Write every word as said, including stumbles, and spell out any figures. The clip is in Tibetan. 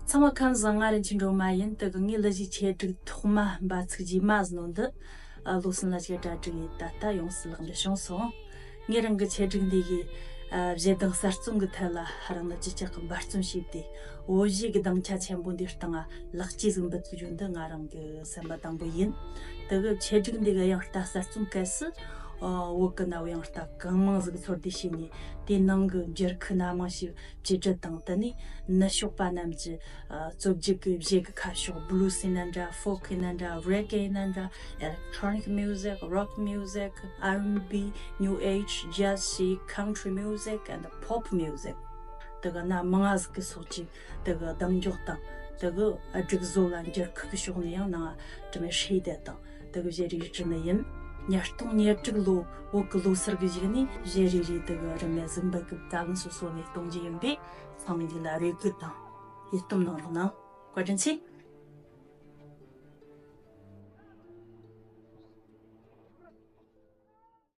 ཚང་མ་ཁམས་བཟང་། ང་རིན་ཆེན་སྒྲོལ་མ་ཡིན། དེ་གི་ངའི་གླུ་གཞས་ཆེད་སྒྲིག་ཐོག་མ་འབའ་ཚིག་རྗེས་མ་ཟིག་ནོ་འདི། ཨ། བློ་སེང་ལ་ཞིག་གྲ་སྒྲིག་ཡིན། ད་ལྟ་ཡོངས་སུ་ལག་འབྲི་བྱུང་སོང་། ངས་རང་གི་ཆེད་སྒྲིག་འདི་གི། ཨ། གཞས་གདངས་གསར་རྩོམ་གི་ཐད་ལ་རང་ལ་ཅི་ལྕགས་གི་འབད་བརྩོན་བྱས་ཏེ། བོད་གཞས་གི་གདངས་ཆ་ཆེན་པོ་འདིའི་སྟེང་ང་ལེགས་སྐྱེས་ཟིག་འབུལ་ཐུབ་རྒྱུ་འདི་ང་རང་གི་སེམས་པ་དང་པོ་ཡིན། དེ་གི་ཆེད་སྒྲིག་འདི་གི་དབྱངས་རྟ་གསར་རྩོམ་སྐབས་སུ། ཨ། བོད་གི་ནང་དབྱངས་རྟ་གང་མང་ཟིག་ཚོར་འདུ་བྱས་ནས། དེའི་ནང་གི་འགྱུར་ཁུག་སྣ་མང་ཞིག་བཅོས་སྒྲིག་དང་། དེ་ནས་ནུ་ཞོགས་པ་རྣམས་ཀྱི། ཨ། རྩོམ་སྒྲིག་གི་གཞས་ཀྱི་ཁ་ཕྱོགས། blues ཡིན་ན་འདྲ། folk ཡིན་ན་འདྲ། reggae ཡིན་ན་འདྲ། electronic music, rock music, R and B, new age, jazz, country music and pop music. དེ་གི་སྣ་མང་ང་ཟིག་གི་སོགས་ཀྱི་དེ་གི་གདངས་འཇོག་དང་། དེ་གི་སྒྲིག་བཟོ་ལ་འགྱུར་ཁུག་གི་ཕྱོགས་ནས་ཡང་ནང་དྲི་མེད་ཧྲིལ་དེ་དང་། དེ་གི་གཞས་རིགས་བྲིས་ནི་ཡིན། ཉིས་སྟོང་ཉེར་དྲུག་ལོ་བོད་གི་ལོ་སར་གི་གཞུག་ནས་གཞས་རེ་རེ་དེ་གི་རིན་མེད་གཟིགས་འབུལ་གི་བཀའ་དགོངས་སོ་སོ་ནས་གཏོང་རྒྱུ་ཡིན་པས། ཚང་མ་འདི་ལ་རེ་སྐུལ་དང་ཡིད་རྟོན་གནང་རོགས་གནང་། བཀའ་དྲིན་ཆེ།